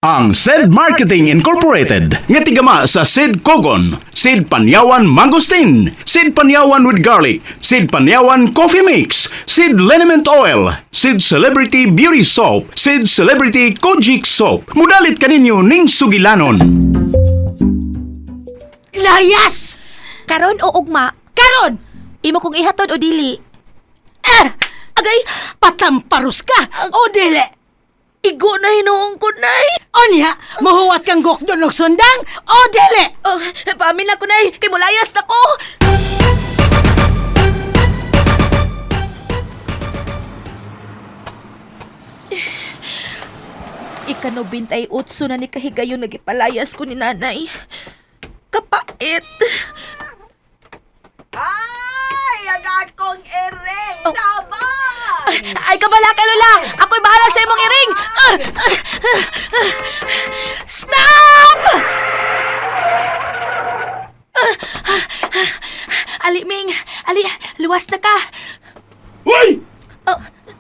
Ang Said Marketing Incorporated nga tigama sa Sid Kogon, Sid Panyawan Mangosteen, Sid Panyawan with Garlic, Sid Panyawan Coffee Mix, Sid Liniment Oil, Sid Celebrity Beauty Soap, Sid Celebrity Kojic Soap. Mudalit kaninyo ning sugilanon. Layas! Karon o ugma, Karon! imo kong ihatod o dili. Eh! Agay, Patamparus ka! O dili! igo na hinuong ko, Nay. Onya, mahuwat kang gokdon og sundang! O dili! Oh, paamin na ko, Nay. Kay mulayas na ko. Ika-98 na ni kahigayon nagipalayas ko ni nanay. Kapait. Ay, ang akong iring Oh. tabang! Ay, kabala ka, Lola! Ako'y bahala sa imong iring! Ah! Ah! Ah! Stop! Ah! Ah! Ah! Ali, Ming! Ali, luwas na ka! Uy! Oh,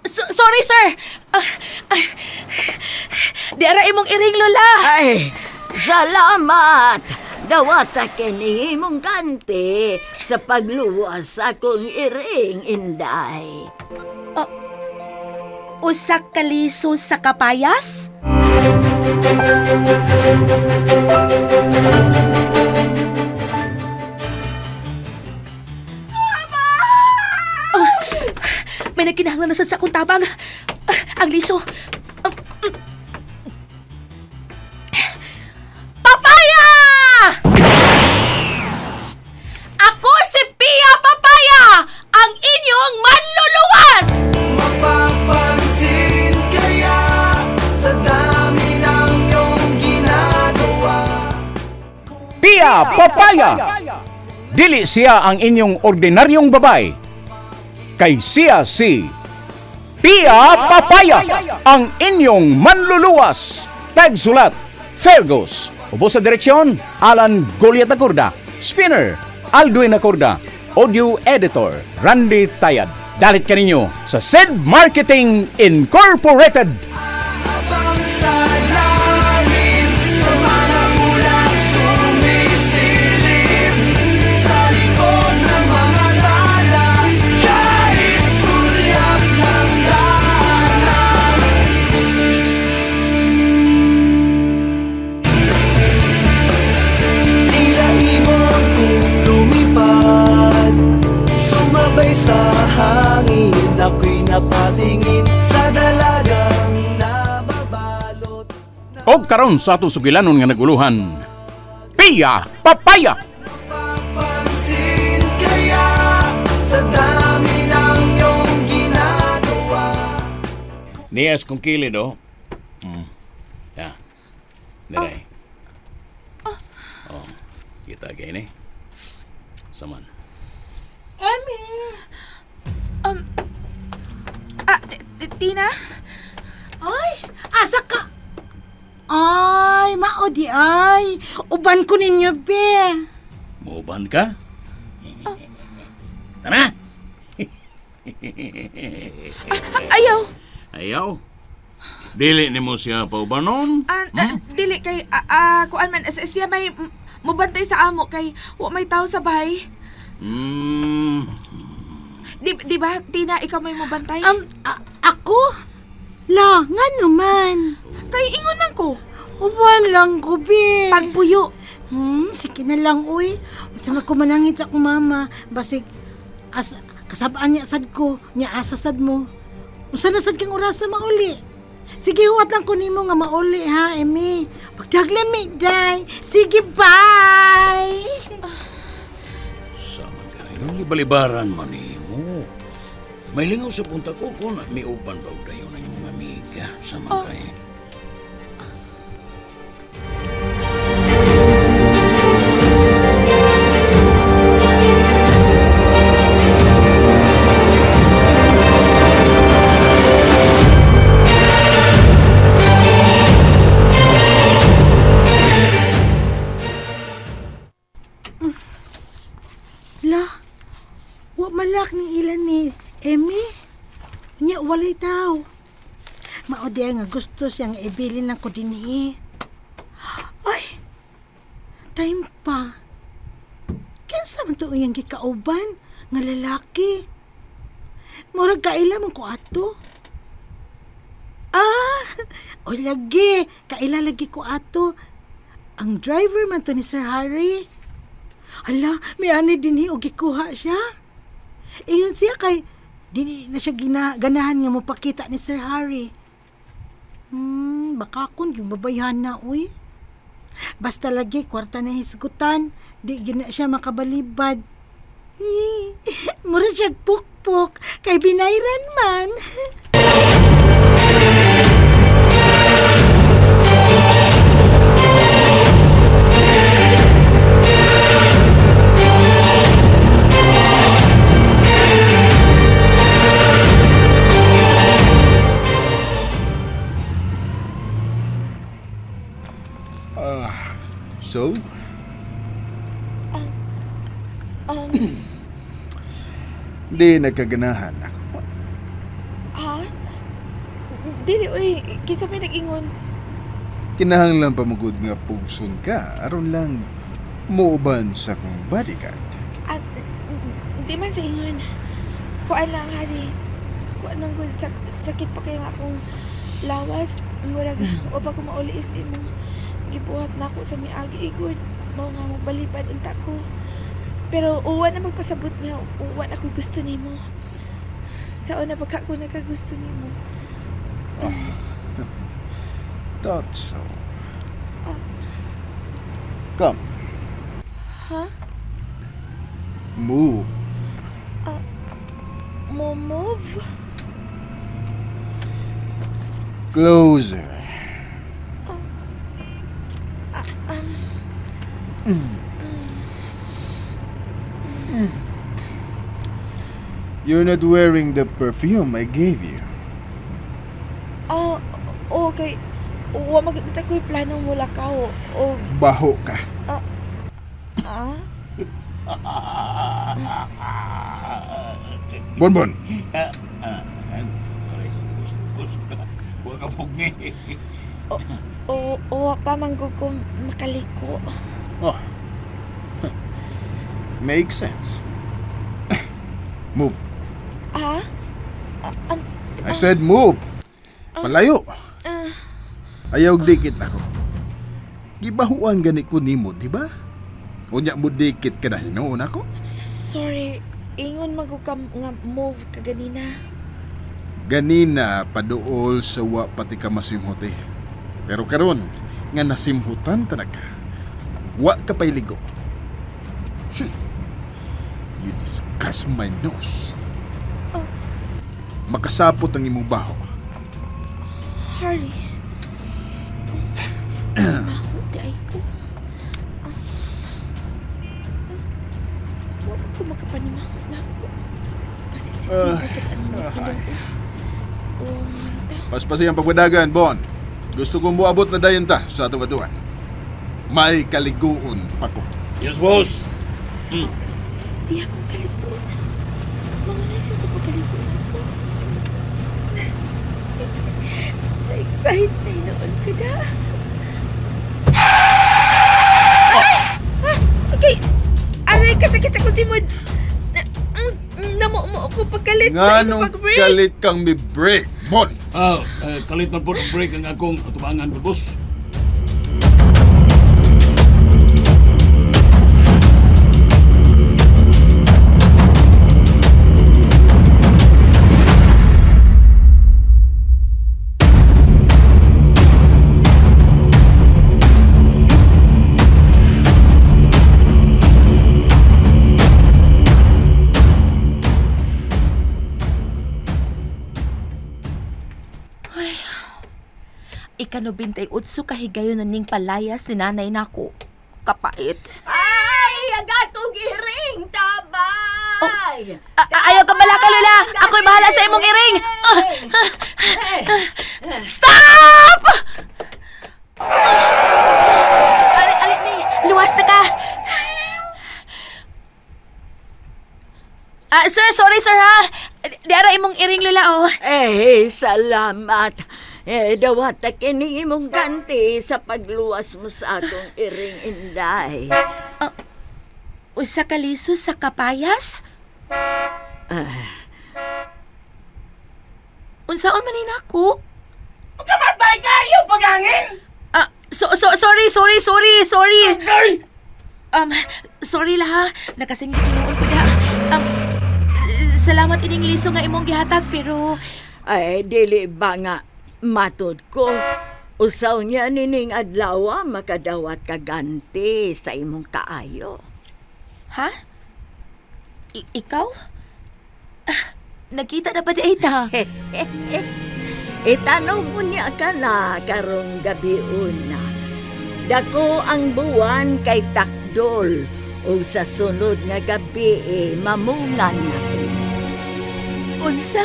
sorry, sir! Ah, ah. Di ara imong iring, Lola! Ay, salamat! Dawata kini imong kanti sa pagluwas sa akong iring, Inday. Usa ka liso sa kapayas? Oh, may nagkinahanglan na sad sa akong tabang. Ah, ang liso. Ah, Papaya! Ako si Pia Papaya, ang inyong manluluwas! Mapapansin kaya sa dami ng iyong ginagawa. Pia Papaya! Dili siya ang inyong ordinaryong babay. Kay siya si Pia Papaya, ang inyong manluluwas. Tagsulat, Fergus. Ubo sa direksyon, Alan Goliat Acorda. Spinner, Aldwin Acorda. Audio Editor, Randy Tayad. Dalit kaninyo sa Sid Marketing Incorporated. Habang sa langit, sa mga ulap sumisilip, sa likod ng mga tala, kahit sulyap ng daanan. Tila ibon kong lumipad, sumabay sa hangin, ako'y napatingin sa dalagang nababalot. Og karon sa atong sugilanon nga naguluhan. Pia Papaya! Papansin kaya sa dami ng iyong ginagawa. Niyas kong kilid, oh. Mm. Ya. Dire. Oh. Kita kay ni. Saman. Emmy! Ah, Tina? Ay, asa ka? Ay, mao di ay. Uban ko ninyo, be. Muuban ka? Tara! Ayaw. Ayaw. Dili nimo siya paubanon. Ah, ah, dili kay kuan man siya may mubantay sa amo kay wa may tao sa bahay. Di ba Tina, ikaw may mubantay? Ako? La, nga naman. Kay ingon man ko. Uban lang ko, be. Pagpuyo. Sige na lang, uy. Basta magkumanangit sa akong mama. Basig, as, kasabaan niya sad ko, niya asa sad mo. Usa na sad kang orasa mauli. Sige, huwat lang ko nimo nga mauli ha, Emmy. Pagdaglami, day. Sige, bye! Sama ka. Yung ibalibaran man nimo. May lingaw sa punta ko kung may uban ba dayon ang imong amiga. Sama kay. La, wa malak ni ilan ni Emmy. Nya walay tao. Mao diay nga gusto siyang ibilin lang ko dinhi. Time pa. Kinsa man to iyang gikauban nga lalaki? Murag kaila man ko ato. Ah, o lagi, kaila lagi ko ato. Ang driver man to ni Sir Harry. Ala, may ani dinhi og gikuha siya. Iyon siya kay dili na siya ganahan nga mopakita ni Sir Harry. Baka kun yung babayhan na, uy. Basta lagi, kwarta na hisgutan. Di gina siya makabalibad. Nyi, mura siya pukpok, kay binayran man. So, di nagkaganahan ako. Ha? Dili, uy. Kinsa may nag-ingon. Kinahanglan pamugod nga pugson ka aron lang muuban sa akong bodyguard. At, di man sa ingon. Kuan lang, Harry. Kuan man gud, sakit pa kayo akong lawas. Murag, o pa ko mauli is imong gibuhat na ako sa miagi igod. Mao nga magbalibad unta ko. Pero uwan na magpasabot nga, uwan ako gusto nimo. Sa una pagka ko nakagusto nimo. Thought so. Ah. Come, Ha? move. Mo move? Closer. You're not wearing the perfume I gave you. Ah, okay. Wa maganda ko'y planong wala ka o. O, Baho ka. ah? Bonbon, Sorry, sorry, boss. Boss, huwag ka pugni. O, o, pa man gud ko makaliko. Oh. Huh. Makes sense. Move. Ah? I said move. Palayo. Ayaw dikit nako. Gibahuan gani ko nimo, di ba? Unya mo dikit ka na hinuon ako. Sorry, ingon man gud ka nga move ka ganina. Ganina paduol sa wa pati ka masimhot eh. Pero karon nga nasimhutan ta na ka. Wa ka pa'y ligo. You disgust my nose. Oh. Makasapot ang imong baho. Harry. Maho di ay ko. Ah. Wa man ko makapanimaho na ako. Kasi si Tito sa anong ilong. Oh, ta. Paspasi ang pagwadagan, Bon. Gusto kong muabot na dayon ta sa atong atuan. May kaliguon pa ko. Yes, boss. Iya kong kaliguan. Maunay siya sa pagkaliguan ako. Na-excite na inoon ko na. Aray! Ah, okay. Aray, kasakit sa kusimod. Namumo ako pagkalit sa imong Nganong pag-break. kalit kang mi break, Bon? Ah, kalit man po ang break ang akong atubangan, boss. Ika-98 kahigayon na ning palayas ni nanay nako. Kapait. Ay, ang atong iring tabay! Ayaw ka balaka, Lola! Ako'y bahala sa imong iring! Ah, Stop! Ali, ali, mi. Luwas na ka! Ah, sir, sorry, sir, ha? Di ara imong iring, Lola, oh. Eh, salamat. Eh, dawata kining imong ganti sa pagluwas mo sa akong iring inday. Usa ka liso sa kapayas? Unsaon man ni nako? Kamatay ka! Ayaw paghangin! Ah, so, sorry, sorry, sorry, sorry. Ay! Sorry lah ha. Nakasinggit tinuod ko da. Um, Salamat ining liso nga imong gihatag pero Ay, dili ba nga matod ko. Usaw niya nining adlaw makadawat ka ganti sa imong kaayo. Ha? Ikaw? Ah, nagkita na ba di ay ta? Itanong mo niya ka na karong gabi una. Dako ang buwan kay Takdol ug sa sunod nga gabi eh, mamungan na kini. Unsa?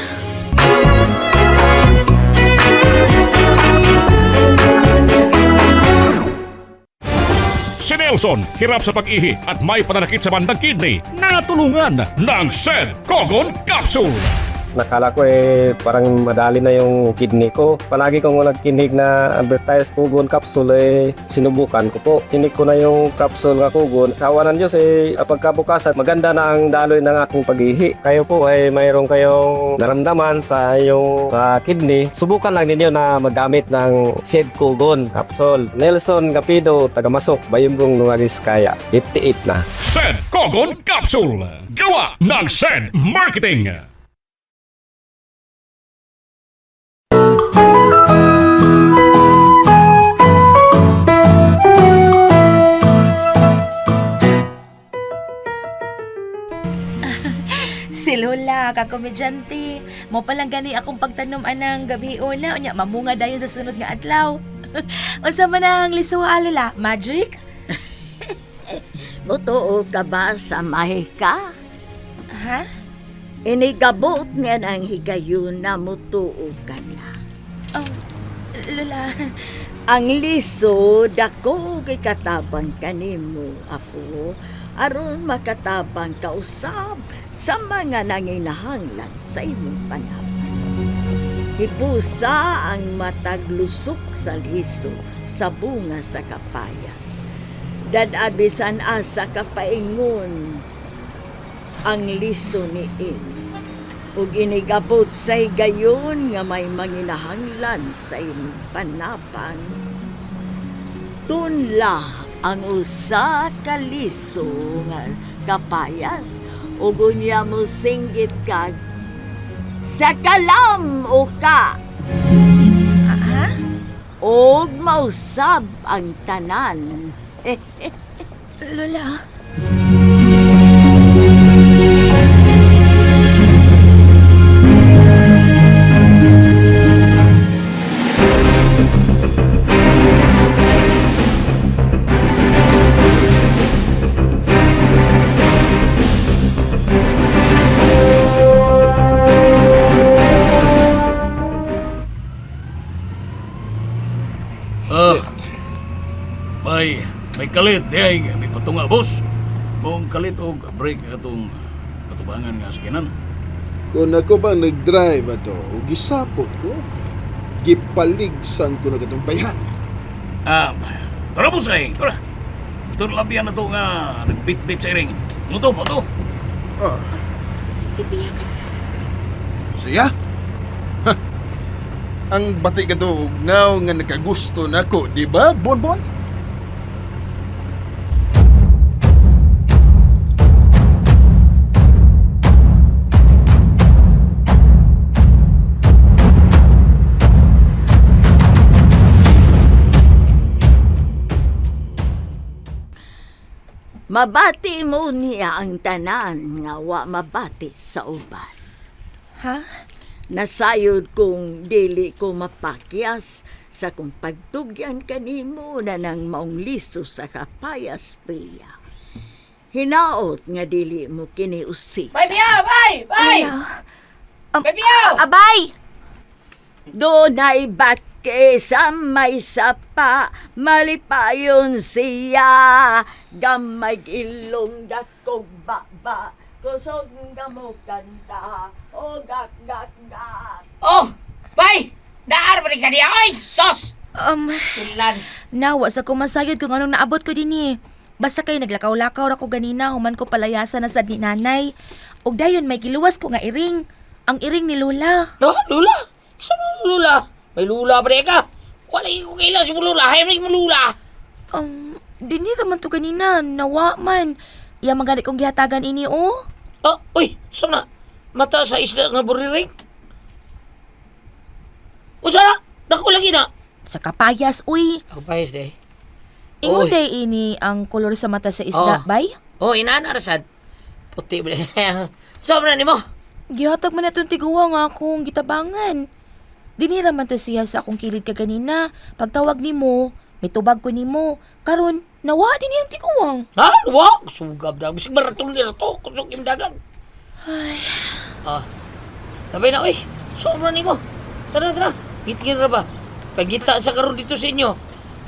Si Nelson, hirap sa pag-ihi at may pananakit sa bandang kidney. Natulungan ng Sed Kogon Capsule. Nakala ko eh parang madali na yung kidney ko. Palagi kong nagkinig na advertise Kugon capsule eh sinubukan ko po. Kinig ko na yung capsule nga Kugon. Sa awa ng Diyos eh pagkabukasan maganda na ang daloy ng aking paghihi. Kayo po ay mayroon kayong naramdaman sa iyong sa kidney. Subukan lang ninyo na maggamit ng Shed Kugon capsule. Nelson Gapido, taga-Masok, Bayumbong, Nueva Kaya, 58 na. Sed Kogon Capsule. Gawa ng Sed Marketing. Si Lola, kakomedyante. Mo palang gani akong pagtanom anang gabi una, unya mamunga dayon sa sunod nga adlaw. Unsa man ang lisuha, Lola? Magic? Mutuo ka ba sa mahika? Ha? Inigabot niya ang higayon na mutuo ka na. Oh, Lola. Ang liso dako kay katabang kanimo, apo, aron makatabang ka usab sa mga nanginahanglan sa imong panahon. Hipusa ang mataglusok sa liso sa bunga sa kapayas. Dadabisan asa kapaingon ang liso ni ini. Ug inigabot sa higayon nga may manginahanglan sa imong panapan. Tunla ang usa ka liso nga kapayas ug unya mo singgit kag sa kalam o ka Ha? og mausab ang tanan. Lola. Ah, may kalit di ay may patunga boss. Mong kalit og break atong atubangan nga sakinan. Kung ako ba nag-drive ato, o gisapot ko, gipaligsan ko na katong bayhan. Ah, tara boss ay, tara. Ito labian na to nga nagbitbit sa iring. Muto, muto. Ah, Si Pia ka to. siya? Ha! Ang bati ka to, ugnaw nga nakagusto nako, di ba, Bonbon? Mabati mo niya ang tanan nga wa mabati sa uban. Ha? Nasayod kung dili ko mapakyas sa kung pagtugyan kanimo na nang maong liso sa kapayas Pia. Hinaot nga dili mo kiniusi. Bay, Pia! Bay! Bay! Bay, Pia! Abay! Doon ay batke sa may sapa, malipayon siya. Gamay ilong dakog baba, kusog nga mo kanta, o gak gak gak. Oh! Bay! Daar ba ni ka niya? Oy, sos! Tulan. Nawa sa kumasayod kung anong naabot ko dinhi. Basta kay naglakaw-lakaw ra ko ganina human ko palayasa na sad ni nanay. Ug dayon may giluwas ko nga iring. Ang iring ni Lola. No, lula? Sa mga lula? May lula ba ka? Wala ko kailan si lula. Hayop na mo lula. Dinhi ra man to ganina, nawa man. Iya man gani kong gihatagan ini oh. Oh, uy, saan na? Mata sa isla nga buriring? Usa na? Dako lagi na. Sa kapayas uy. Ako payas de. Ingon Uy. day ini ang kolor sa mata sa isda, Oo. bay. Oh, inana ra sad. Puti ba? Saan na nimo? Gihatag man natong tiguwa nga akong gitabangan. Dinhi ra man to siya sa akong kilid kaganina. Pagtawag nimo, may tubag ko nimo. Karon, nawa din ang tiguwang. Ha? Wa? Sugab na. Bisig maratong ni rato. Kusog yung dagan. Ay. Ah. Sabay na, uy. Sobra nimo. Tara, tara. Gitigin ra ba? Pagita sa karon dito sa inyo.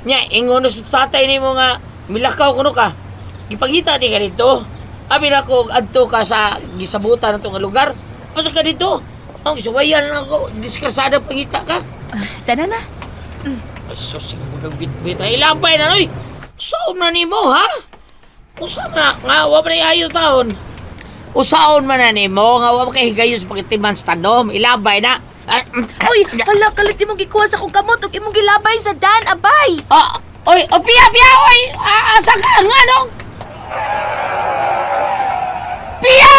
Nya, ingon na sa tatay nimo nga milakaw kuno ka. Gipangita di ka dito. Abi na ko adto ka sa gisabutan nato nga lugar. Pasok ka dito. Ang suwayan lang ako, diskarsada pangita ka. Ah, tana na. Ay, sus, sige bitbit. Ay, ilabay na, noy. Saon na nimo, ha? Usa na, nga, wa pa na ayo taon. Usaon man na nimo, nga, wa pa kay higayon sa pagitiman sa tanom. Ilabay na. Ah, Uy, hala kalit imong gikuha sa akong kamot ug imong gilabay sa dan, abay. Ah, oy, oh, piya, piya, oy! Ah, asa ka, nga, no? Piya!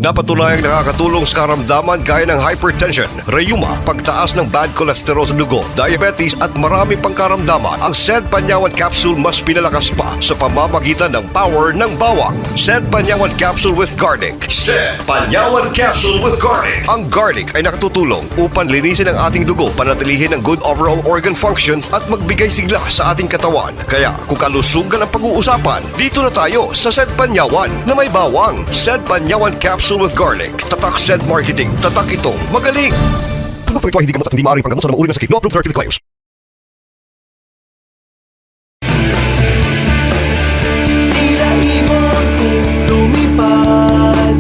Napatunayang nakakatulong sa karamdaman gaya ng hypertension, rheuma, pagtaas ng bad cholesterol sa dugo, diabetes at marami pang karamdaman. Ang Sed Panyawan Capsule mas pinalakas pa sa pamamagitan ng power ng bawang. Sed Panyawan Capsule with Garlic. Sed Panyawan Capsule with Garlic. Ang garlic ay nakatutulong upang linisin ang ating dugo, panatilihin ang good overall organ functions at magbigay sigla sa ating katawan. Kaya kung kalusugan ang pag-uusapan, dito na tayo sa Sed Panyawan na may bawang. Sed Panyawan Capsule with Garlic. Tatak Sed Marketing. Tatak itong magaling. Produkto ito ay hindi gamot at hindi maaaring panggamot sa anumang uri ng sakit. No approved therapeutic claims. Tila ibon kong lumipad,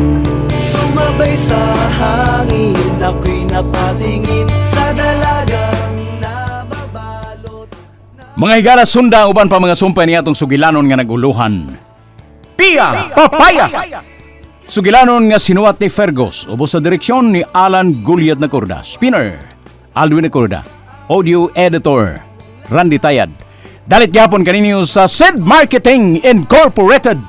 sumabay sa hangin. Ako'y napatingin sa dalagang nababalot. Mga higala sunda uban pa mga sumpay niya atong sugilanon nga naguluhan. Pia Papaya! Sugilanon nga sinuwat ni Fergus, ubos sa direksyon ni Alan Gulyat Nacorda. Spinner, Alwin Nacorda. Audio Editor, Randy Tayad. Dalit gyapon kaninyo sa Sid Marketing Incorporated.